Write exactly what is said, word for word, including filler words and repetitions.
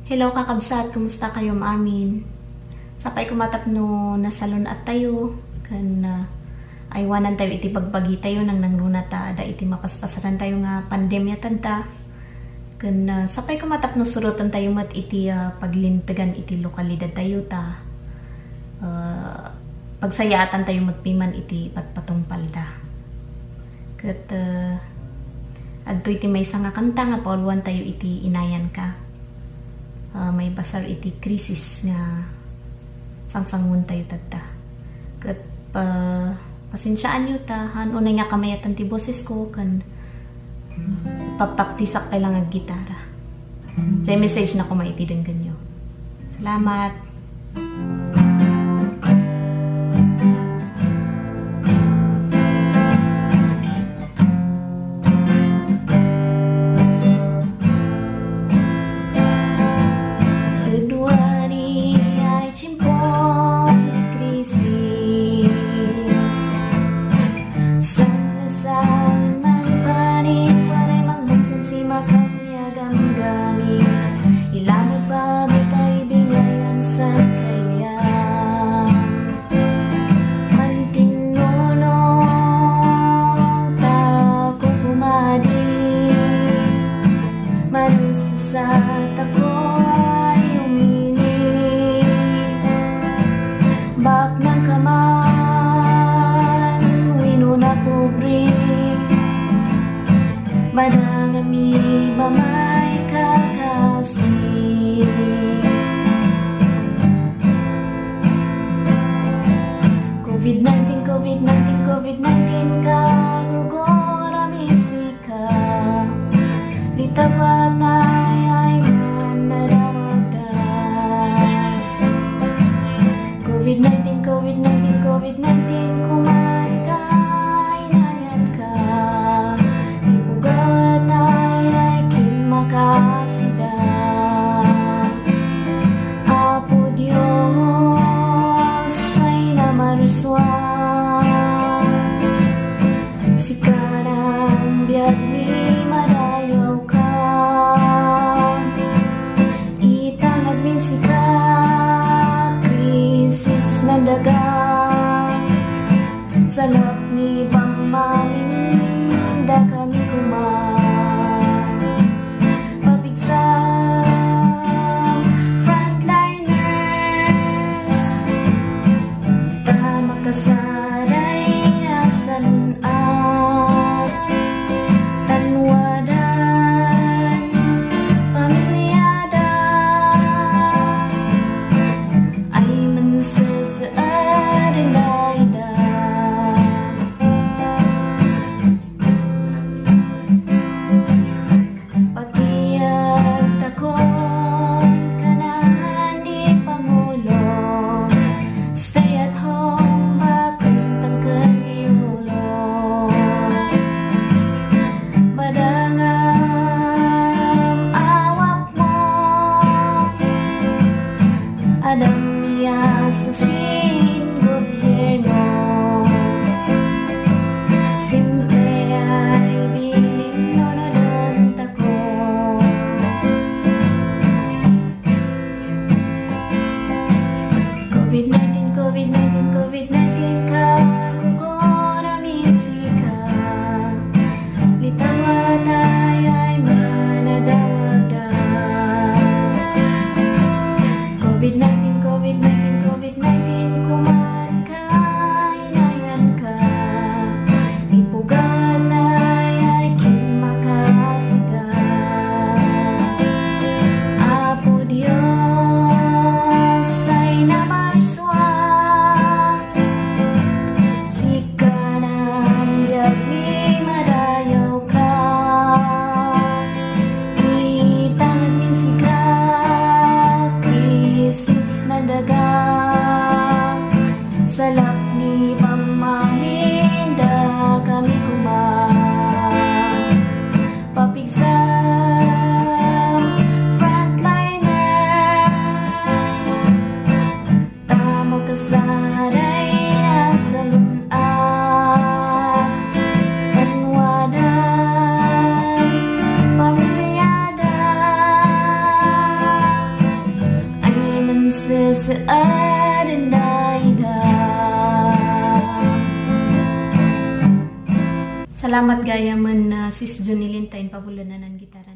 Hello, kakabsat, kumusta kayo amin? Sapay koma tapno nasalun-at tayo, ken, ah, aywanan tayo iti bagbagi tayo, nang nangruna ta ada iti mapaspasaran tayo nga pandemia tadta. Ken, ah, sapay koma tapno surotan tayo met iti, ah, paglintegan iti lokalidad tayo ta, ah, pagsayaatan tayo met piman iti patpatungpalda. Ket, ah, adtoy ti maysa nga kanta nga pauluan tayo iti Inayanka. Ah, maibasar iti krisis nga sangsanguentayo tatta. Ket pa-, pasensiaanyo ta haan unay nga kamayatan ti bosesko ken ipapraktisak pay lang aggitara. Diay message na koma iti denggenyo. Salamat. Ket wani ay tiempo ti krisis. Saan-saan man panik, waray mangmungson si makam ya gamgami. Ilamod pa bitay bingayam sa kayam. Mantinnunong ta kukumadi, manusasat ako ay umili. Baknang ka man, wenno napobre, madangami mamay kakasi. Covid nineteen, Covid nineteen, Covid nineteen, kagurgurami sika. Lita patay ay Saan dayda. Salamat gayam, uh, Sis Jonilyn, ta impabulonan nan gitara.